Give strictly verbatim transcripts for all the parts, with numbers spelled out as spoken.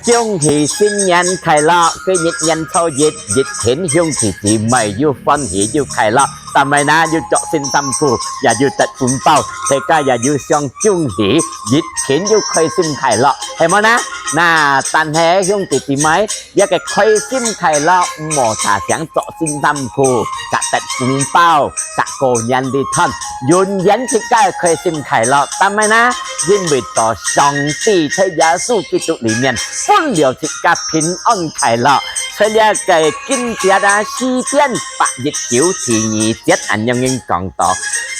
恭喜新年快樂！今日年初一，一群兄弟姊妹又歡喜又快樂，但係呢，又著新衫褲，也又得紅包，大家也又想恭喜，一群又開心快樂，係無呢？那，但係兄弟姊妹，這个開心快樂，毋好大聲著新衫褲，佮得紅包， 大過年个團，永遠自家个開心快樂。但係呢，因為到上帝在耶穌基督裡面分了自家平安快樂。在這个經節啊，詩篇百一九第二節恁樣講到：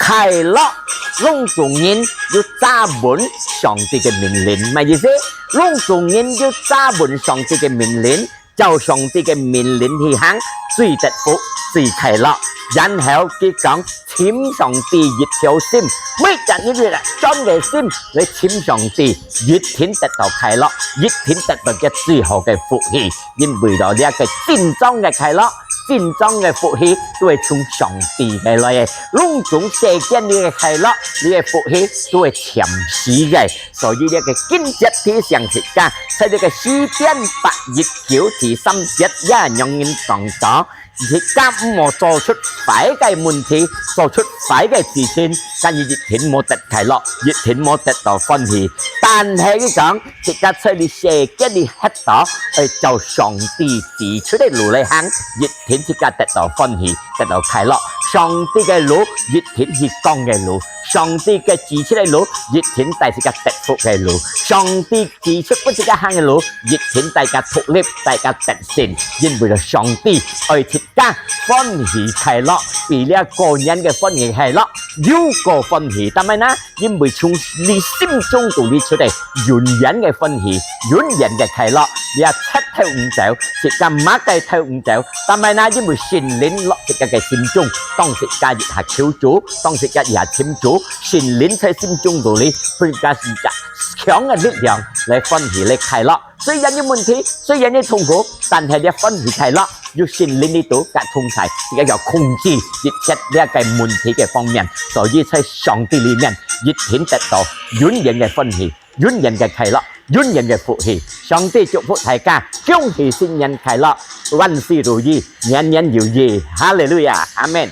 快樂，攏總人有抓穩上帝个命令，麼个意思？攏總人有抓穩上帝个命令， 照上帝个命令去行，最得福，最快樂。然後佢講，尋上帝一條心，每隻日日啊，專个心來尋上帝，一定得到快樂，一定得到个最好个福氣。因為到這个真正个快樂，真正个福氣，都係從上帝个來个。攏總世間裡个快樂，裡个福氣，都係暫時个。 所以這个經節提醒自家，在這个詩篇百一九第三節也恁樣講到，自家毋好做出壞个問題，做出壞个事情，該一定無得快樂，一定無得到歡喜。但係佢講，自家在這世間裡歇到，愛照上帝指出个路來行，一定自家得到歡喜，得到快樂。上帝个路，一定係光个路。 上帝个指出个路，一定帶自家得福个路。上帝指出分自家行个路，一定帶自家獨立，帶自家得勝。因為上帝愛自家歡喜快樂，比這過年个歡喜快樂又過歡喜。但係呢，因為從你心中肚裡出个永遠个歡喜，永遠个快樂，這切透毋走，自家麼个透毋走。但係呢，因為聖靈落自家个心中，當自家一下求主， 當時一下尋主，聖靈在心中肚裡，分自家一隻強个力量來歡喜、來快樂。雖然有問題，雖然有痛苦，但係這歡喜快樂有聖靈裡肚佮同在，自家有控制一切這个問題个方面。所以在上帝裡面，一定得到永遠个歡喜、永遠个快樂、永遠个福氣。上帝祝福大家，恭喜新年快樂，萬事如意，年年有餘。哈利路亞，阿們。